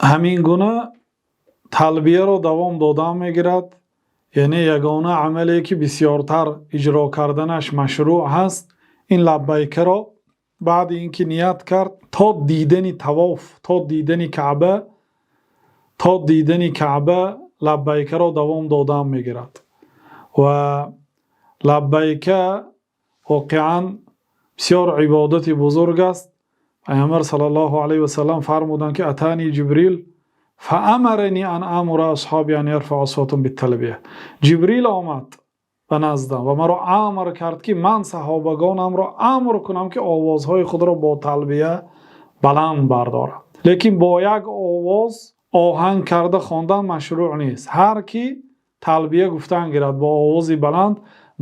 Ҳамин гуна талбияро давом додан мегирад, яъне ягона амале ки бисёртар иҷро карданаш машрӯъ ҳаст, ин лаббайкаро баъд инки ният кард то дидани тавоф, то дидани Каъба, то дидани Каъба лаббайкаро давом додан мегирад. Ва лаббайка воқеан бисёр ибодати бузург аст. Паёмбар саллаллоҳу алайҳи васаллам фармуданд ки: "أتاني جبريل فأمرني أن آمر أصحابي أن يرفعوا أصواتهم بالتلبية". Ҷабраил омад ба наздам ва маро амр кард, ки ман саҳобагонамро амр кунам, ки овозҳои худро бо талбия баланд бардоранд. Лекин бо як овоз оҳанг карда хондан машрӯъ нест. Ҳар ки талбия гуфтан гирад бо овози баланд,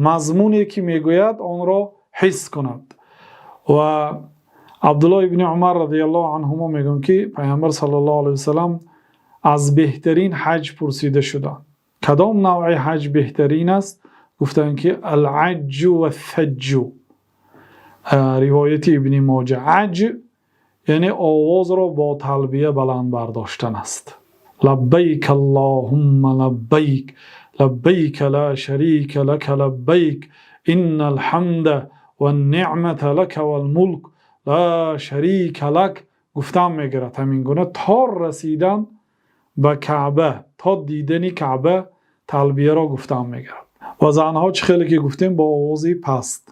мазмуне ки мегӯяд, онро ҳис кунад. Ва Абдуллоҳ ибни Умар разияллоҳу анҳумо мегӯянд, ки Паёмбар саллаллоҳу алайҳи васаллам аз беҳтарин ҳаҷ пурсида шуданд, кадом навъи ҳаҷ беҳтарин аст? Гуфтанд ки العج والثج. Ривояти Ибни Моҷа. Аҷ яъне овозро бо талбия баланд бардоштан аст: "لبيك اللهم لبيك، لبيك لا شريك لك لبيك، إن الحمد والنعمة لك والملك، لا شريك لك" гуфтан мегирад. Ҳамин гуна то расидан ба Каъба, то дидани Каъба талбияро гуфтан мегирад. Ва занҳо, чӣ хеле ки гуфтем, бо овози паст.